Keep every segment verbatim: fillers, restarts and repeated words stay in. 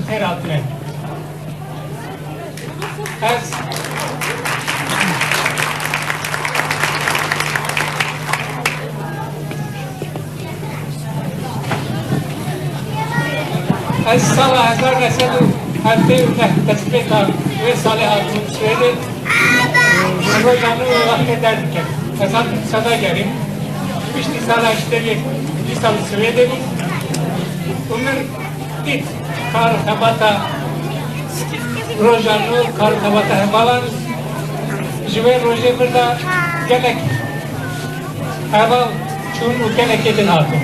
Her hatine. Ez, ez sala hezar neh sed û heftê û neh destpêka wê salê hatim Swêdê. Roja nû wê wextê derdikem. Ez hatim Sadagerê. Piştî sala heştê yek dîsa li Swêdê bûm. Û min dît kar û xebata Roja nû, kar û xebata hevalan. Ji wê rojê vir de gelek heval çûn û gelekê din hatin.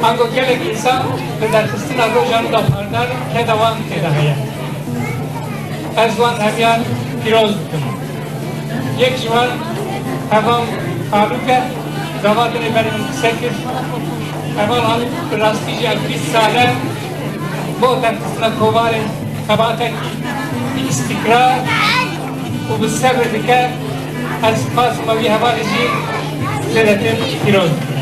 Ango gelek însan li derxistina Roja nû de pardar in, keda wan tê de heye. Ez wan hemiyan pîroz dikim. Yek ji wan heval Halûk e, gava dinê berê min qise kir. Heval Halûk bi rastî jî ev bîst sal e bo derxistina kovarê xebatekî bi îstîkrar û bi sebrê dike. Ez xasim me wî hevalê jî zêdetir pîroz dikim.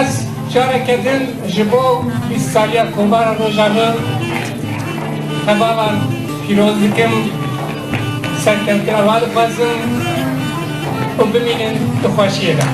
Ez careke din ji bo bîst saliya Kovara Roja Nû hevalan pîroz dikim, serkeftina wan dixwazim û bimînin di xweşiyê de.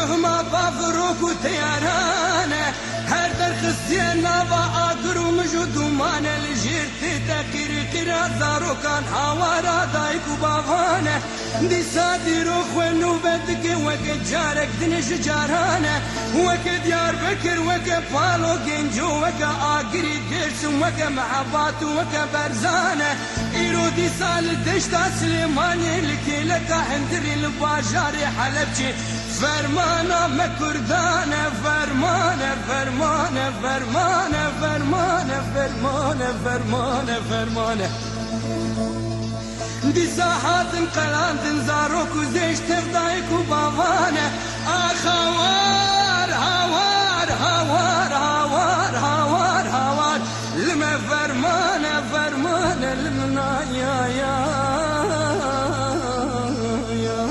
Hima bav rok û teyaran e, her derxistiye nava agir û mij û duman e, li jêr tê te qîrîqîra zarokan, hawara dayik û bavan e. Dîsa dîrok xwe nûve dike weke carek din ji caran e, weke Diyarbekir, weke Palo Genco, weke Agirî Dêrsim, weke Mehebat û weke Berzan e. Îro dîsa li deşta Silêmaniyê, li kêleka Hindirî, li bajarê Helebçê, fermana me Kurdan e, ferman e, ferman e, ferman e, ferman e, ferman e, ferman e, ferman e. Dîsa hatin qelandin zarok û zêj tev dayik û bavan e. Ax hawar, hawar, hawar, hawar, hawar, hawar. Li me ferman e, ferman e, li min a ya, ya, ya.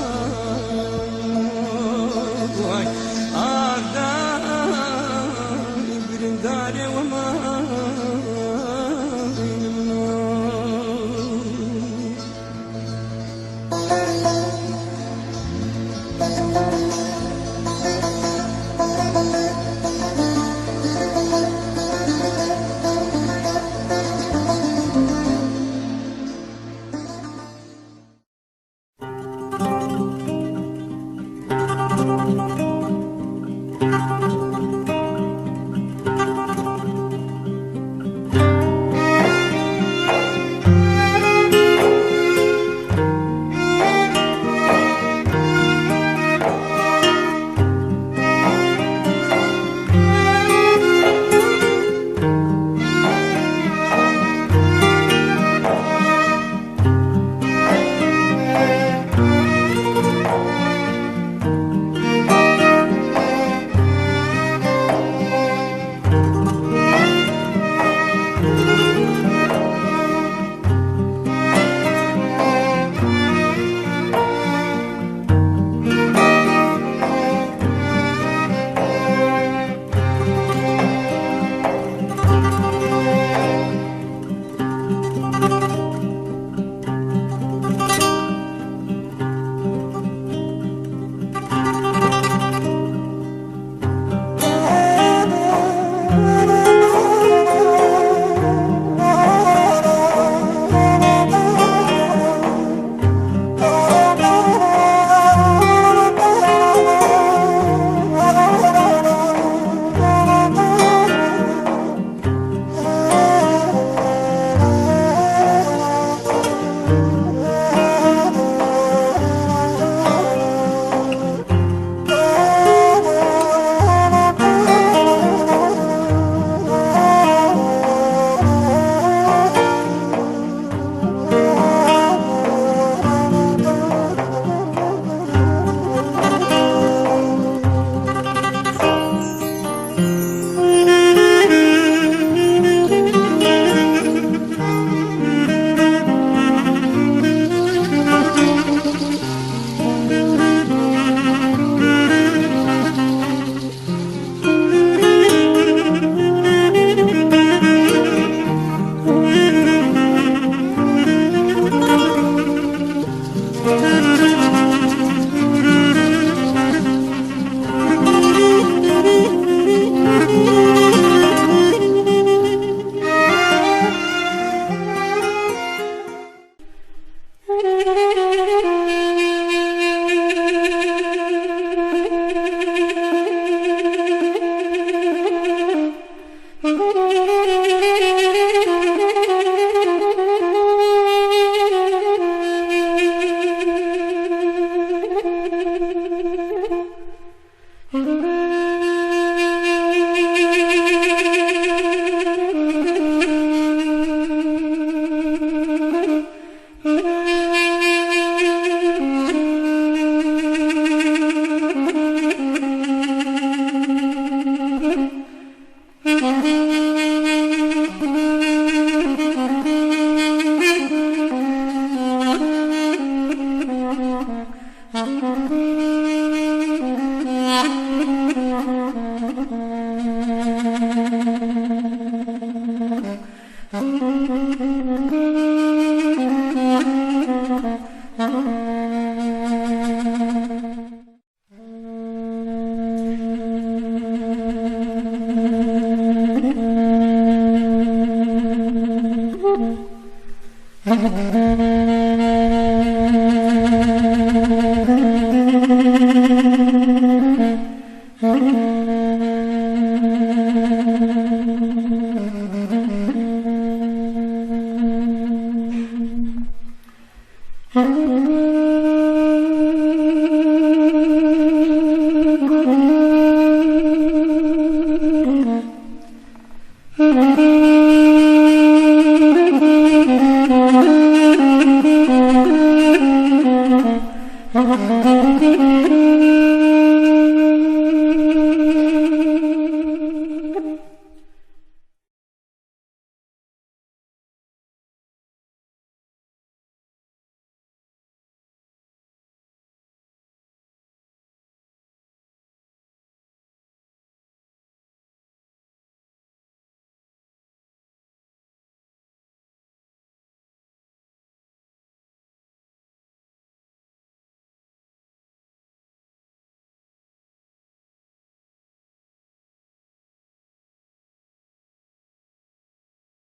Ax da, birindarê we ma, li min a.